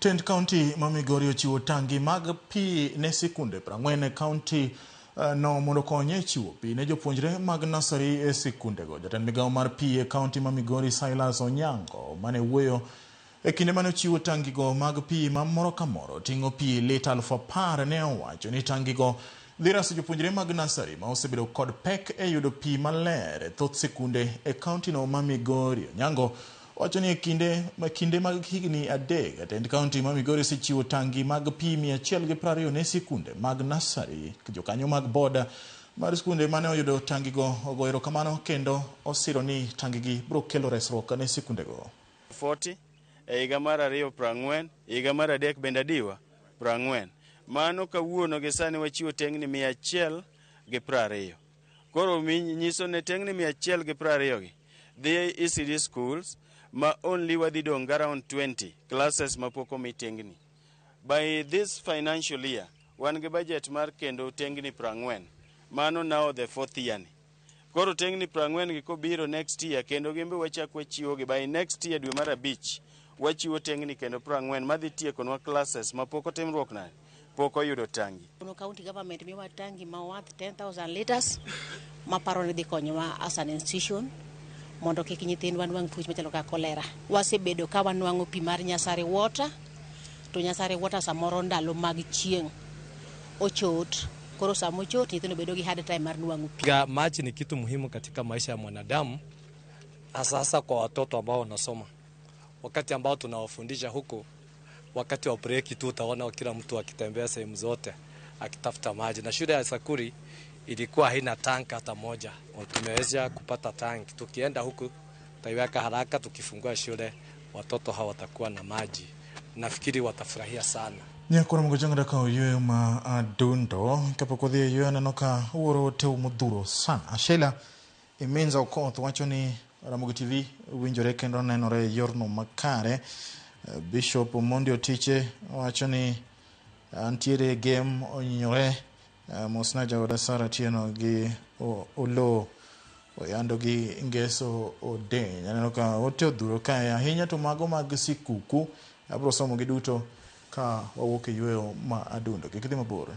Tend kaunti ma Migori ochiwo tangi mag pi ne sikunde 40 e kaunti eh, no mondo okony e chiwo pi ne jopuonjre mag nasari e sikundego. Jatend migawo mar pi e kaunti ma Migori Silas Onyango mane wuoyo e kinde mane ochiwo tangigo mag pi ma moro ka moro ting'o pi lita 10,000 ne owacho ni tangigo dhi raso jopuonjre mag nasari ma osebedo kod pek e yudo pi maler e thoth sikunde e kauntino ma Migori. Onyango wacho ni e kinde kinde mag higni adek jatend kaunti ma Migori osechiwo tangi mag pi 120 ne sikunde mag nasari. Jokanyo mag board mar skunde mane oyudo tangigo ogoyo erokamano kendo osiro ni tangigi biro kelo resruok ne sikundego. 40 e higa mar ariyo 40 e higa mar adek bende adiwa 40 mano kawuono gi sani wachiwo tengni 120 koro nyiso ne tengni 120 gi dhi ECD schools ma only wadhi dong' around 20 classes mapok omi tengni by this financial year wan gi budget mar kendo tengni 40 mano now the fourth year ni koro tengni 40 gi kobiro next year kendo gin be wachak wachiwo gi by next year dwe mar abich wachiwo tengni kendo 40 madhi tiekonwa classes mapok otimruok nade pok oyudo tangi Kuno county government miwa tangi ma worth 10,000 liters maparo ni dhi konyowa as an institution mondo kik nyithindwa nwang' tuoche machalo kaka kolera. Wasebedo ka wanwang'o pi mar Nyasare water to Nyasare water samoro ndalo mag chieng' ochot koro sama ochot nyithindo bedo gi hard time mar nwang'o pi. Maji ni kitu muhimu katika maisha ya mwanadamu, hasa hasa kwa watoto ambao wanasoma. Wakati ambao tunawafundisha huku, wakati wa break tu utaona kila mtu akitembea sehemu zote akitafuta maji, na shule ya Sakuri ilikuwa haina tank hata moja. Tumeweza kupata tank, tukienda huku tutaiweka haraka, tukifungua shule watoto hawatakuwa na maji. Nafikiri watafurahia sana. Nyakoro Mugojanga kawo yueyo ma adundo kapok wadhi e yueyo aneno ka uoro ote modhuro sana. Sheila Iminza Okoth wacho ni Ramogi TV winjore kendo nenore e yorno makare. Bishop Omondi Otiche wacho ni antiere e game onyinyore. Mosna jaoda Sara Atieno gi Oloo Oyando gi Ngeso Odeny. Aneno ka ote odhuro kae ahinya to mago mag sikuku abiro somo gi duto ka wawuok e yueyo ma adundo. Kik idhi mabor.